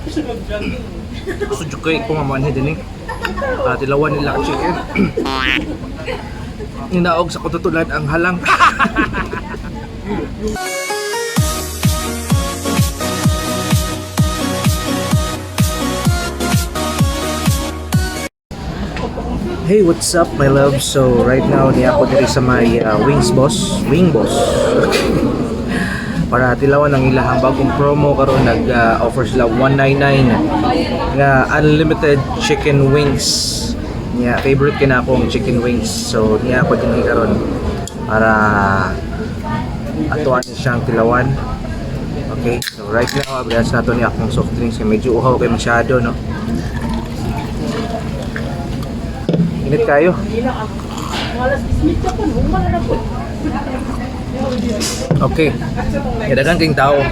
Gusto jud kay ko nga moanhi dinhi para tilawan nila ang chicken. Ninaog sa kututulad ang halang. Hey, what's up, my love? So, right now, niya ako diri sa may Wings Boss. Wing Boss. Okay. Para tilawan ang ilahang bagong promo karon, nag-offer sila 199 nga unlimited chicken wings. Niya favorite kina ako ang chicken wings. So, niya ako dinhi karon para atuan siyang tilawan. Okay, so right now, abrehas nato ni akong soft drinks kay medyo uhaw kay masyado, no? Init kayo. Okay. Kaya kayong tao.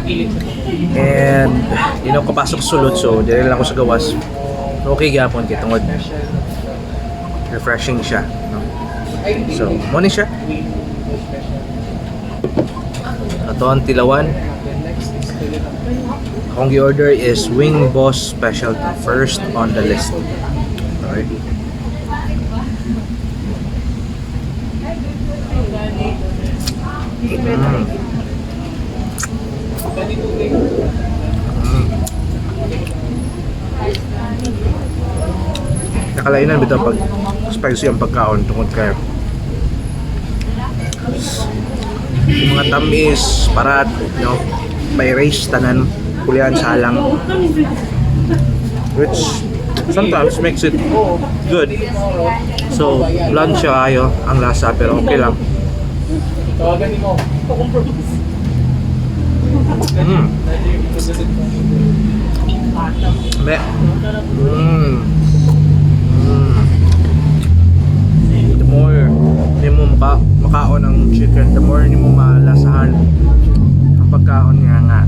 And, kapasok sulod, so dire lang ako sa gawas. Okay gyapon kay tungod refreshing siya, no? So, mo ni siya. Ato ang tilawan. Akong gi-order is Wing Boss Specialty, first on the list. Alright. Nakalainan bitaw pag spicy ang pagkaon tungod kay yung mga tamis, parat, no? May race tanan, kulihan sa halang. Which sometimes makes it good. So, bland siya ayo ang lasa pero okay lang. Tawagan mo. Me. The more nimo makaon ang chicken, the more nimo malasahan ang pagkaon niya nga.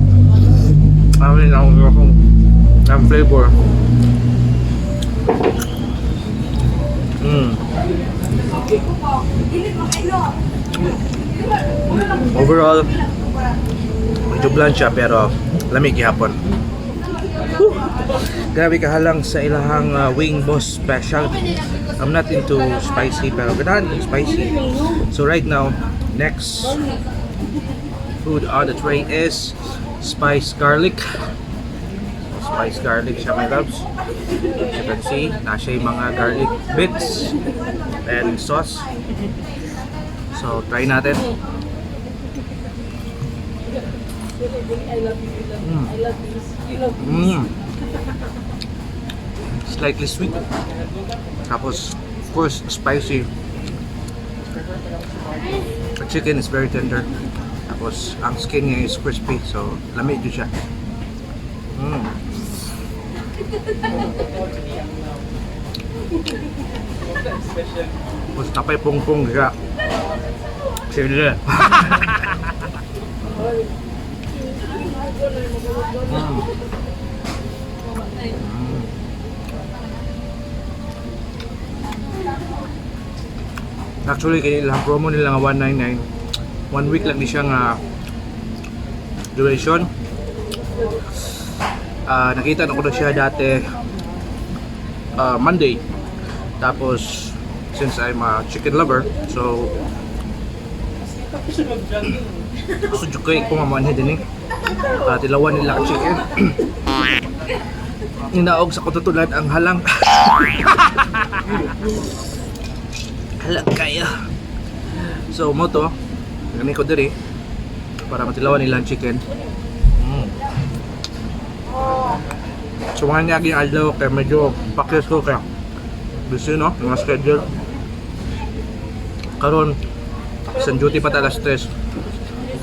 Amin ang akong ang flavor. Overall, medyo bland siya pero lamig gihapon. Whew. Grabe kahalang sa ilahang Wing Boss Special. I'm not into spicy pero ganahan kong spicy. So right now, next food on the tray is spice garlic. Spice garlic siya, my loves. As you can see, na siya yung mga garlic bits and sauce. So try natin. Slightly sweet. Tapos, of course, spicy. The chicken is very tender. Tapos, ang skin niya is crispy. So, lami jud siya. Tapos, napay pungpong siya. Sila. Actually, kini ilang promo nila nga 199. One week lang ni siya nga duration. Ah, nakita na ko na siya dati Monday. Tapos, since I'm a chicken lover, so gusto jud kay ko nga moanhi dinhi para tilawan nila ang chicken. Ninaog sa kututulad ang halang. Halang kaya. So mo to, gani ko diri para matilawan nila ang chicken. So mga niya yung adlaw kay medyo pakyas ko kaya busy, no, mga schedule. Karon sa duty pa ta alas 3.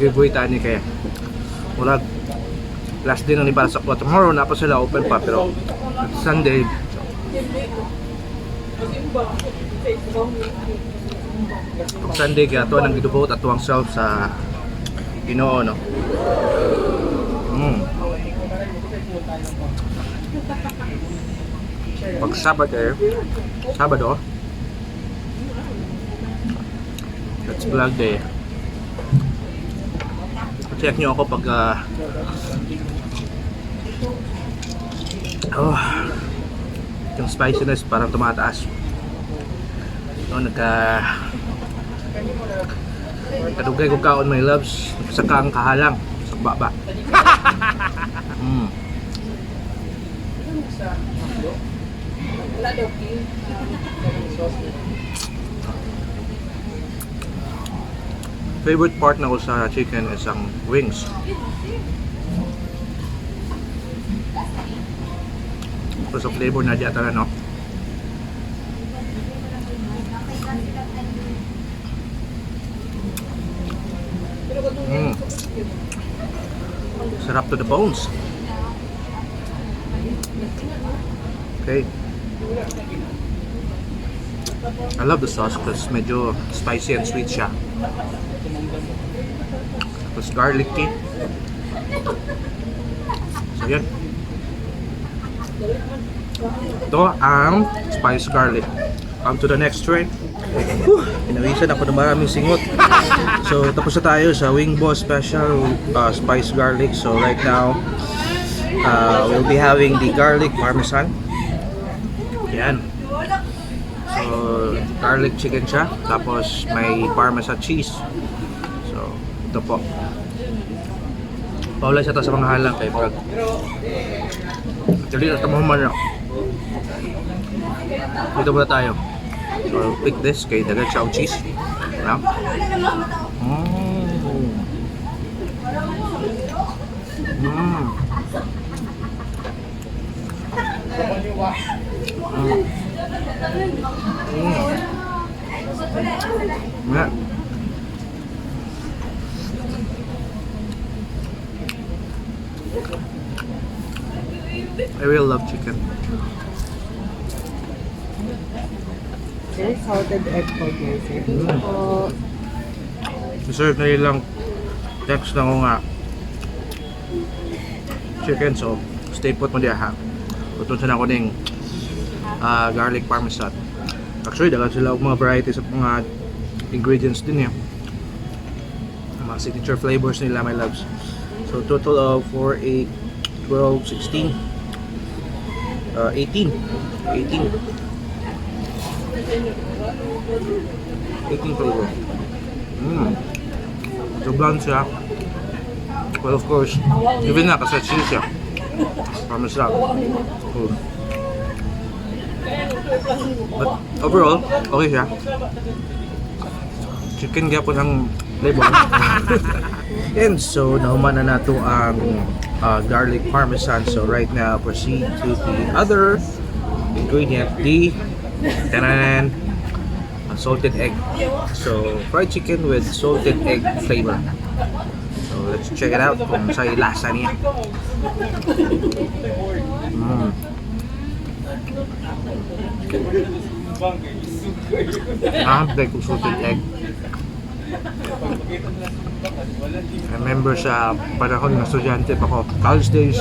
Giveaway ta ni kaya murag last day na ni para sa kuha. Tomorrow na pa sila open pa pero Sunday. Pag Sunday kaya ato ang gidevote ato ang self sa Ginoo, no. Pag Sabado eh, Sabado, that's vlog day. Check nyo ako pag Oh, yung spiciness parang tumataas. No, nagka kadugay ko kaon, my loves. Saka ang kahalang sa baba. Wala daw, King. Favorite part na ko sa chicken is ang wings. Tapos sa flavor na di ata, no? Sarap to the bones. Okay. I love the sauce because medyo spicy and sweet siya. Tapos garlicky. So yun. Ito ang spice garlic. On to the next tray. Whew, pinawisan ako ng maraming singot. So tapos na tayo sa Wing Boss Special Spice Garlic. So right now, we'll be having the garlic parmesan. Yan. So garlic chicken siya. Tapos may parmesan cheese. So ito po. Paula siya to sa mga halang kay murag. Dali na tamo man na. Dito muna tayo. So I'll pick this kay dagan siya og cheese. Yeah. Yeah. I really love chicken. Sir, salted egg po, sir. Thank you po. Deserve na ilang text na ko nga chicken, so stay put mo diha ha. Tutun sa ko ning garlic parmesan. Actually, daghan sila og mga varieties of mga ingredients din eh. Ang mga signature flavors nila, my loves. So total of 4, 8, 12, 16, 18. 18. 18 flavor. So bland siya. Well, of course, even na kasi cheese siya. Parmesan. Cool. But overall, okay siya. Chicken gyapon ang flavor. And so, nahuman na nato ang garlic parmesan. So right now, proceed to the other ingredient, the tanan, salted egg. So, fried chicken with salted egg flavor. So, let's check it out kung sa lasa niya. Ah, like salted egg. Remember sa panahon ng estudyante pa ko, college days,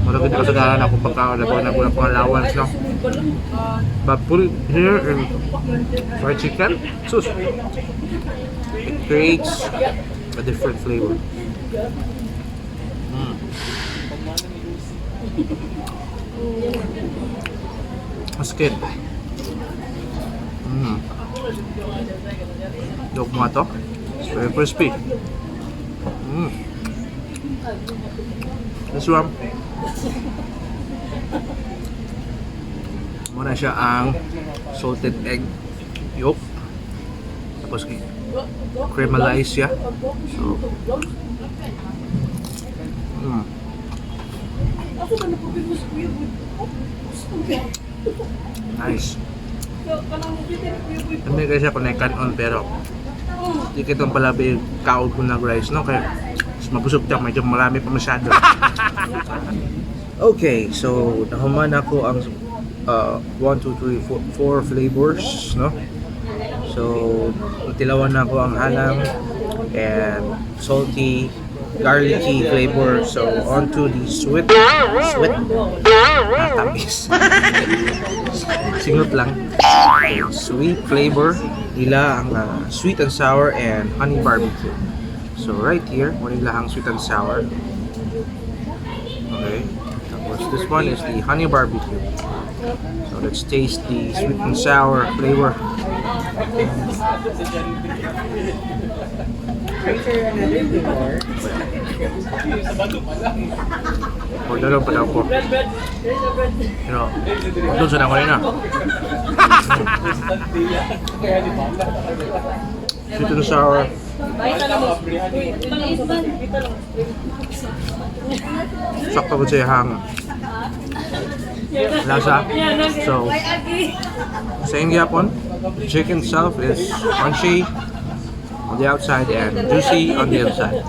wala ko kasagaran akong pagkaon na na na pang allowance, no? But put it here in fried chicken, sus, it creates a different flavor. Ang skin. Dog mo to. It's very crispy. This one. Muna siya ang salted egg yolk. Tapos caramelized siya. So, Nice. Hindi kasi siya kung on pero di kitong palabi kaon ko ng rice, no? Kaya mas mabusog siya, medyo marami pa masyado. Okay, so nahuman ako ang 1, 2, 3, 4, 4 flavors, no? So, tilawan na ako ang halang and salty, garlicky flavor. So, on to the sweet, sweet, tamis. Singot lang. Okay, sweet flavor nila ang sweet and sour and honey barbecue. So, right here, mo nila ang sweet and sour. Okay. Tapos, This one is the honey barbecue. So let's taste the sweet and sour flavor. Hi, sir, another flavor. Order lang pala ako. Pero, doon sa na ko rin ah. Sweet and sour. Sakto ba siya hang lasa. So, same gyapon. Chicken itself is crunchy on the outside and juicy on the inside.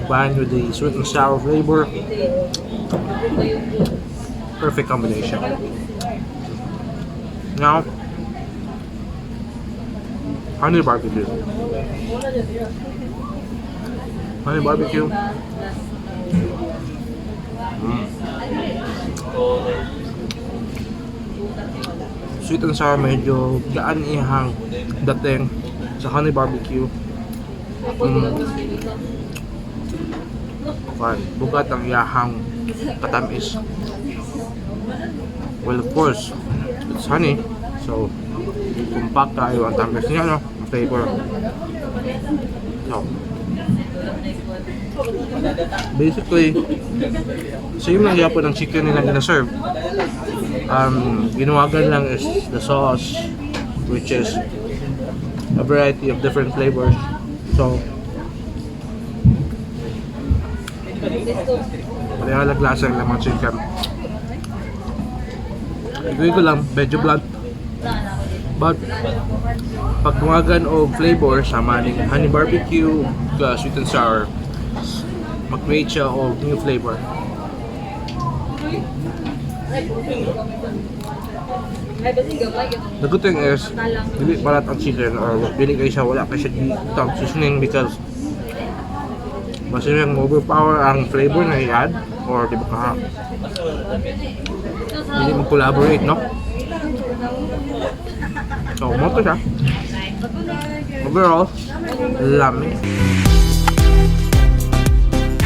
Combined with the sweet and sour flavor, perfect combination. Now, honey barbecue. Honey barbecue. Sweet and sour, medyo gaan ihang dating sa honey barbecue. Kuan, bugat ang iyahang katamis. Well, of course, it's honey. So, compact tayo ang tamis niya, no? Ang flavor. So, basically, same lang gyapon ang chicken nilang gina-serve. Ginuwagan lang is the sauce, which is a variety of different flavors. So, pareha lang lasa ng mga chicken. Agree ko lang, medyo blunt. But, pag gumagan og flavor sama ning honey barbecue, sweet and sour, mag-create siya og new flavor. The good thing is, dili balat ang chicken or dili kay siya, wala kay siya ditang seasoning because basta yung overpower ang flavor na i-add or di ba ka dili mag-collaborate, no? So, mao to siya. Overall, lami.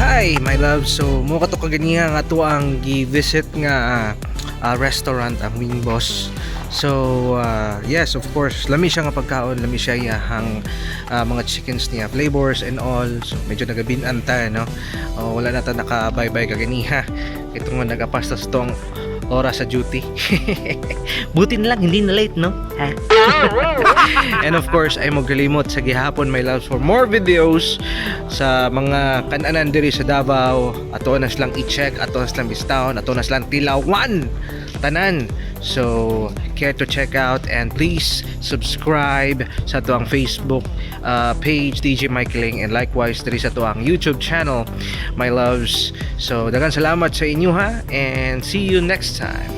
Hi, my love. So, mao kato kaganiha nga ato ang gi-visit nga restaurant ang Wing Boss. So, yes, of course, lami siya nga pagkaon, lami siya iyahang mga chickens niya, flavors and all. So, medyo nagabinan ta, no? Oh, wala na ta naka-bye-bye kaganiha. Ito nga nagapasta sa tong oras sa duty. Buti na lang, hindi na late, no? Ha? And of course, ay magalimot sa gihapon, my loves, for more videos sa mga kananan diri sa Davao. Ato na silang i-check, ato na silang bistahon, ato na silang tilawan. Tanan. So, care to check out and please subscribe sa ato ang Facebook page DJ Mike Ling and likewise diri sa ato ang YouTube channel, my loves. So, daghang salamat sa inyo ha and see you next time.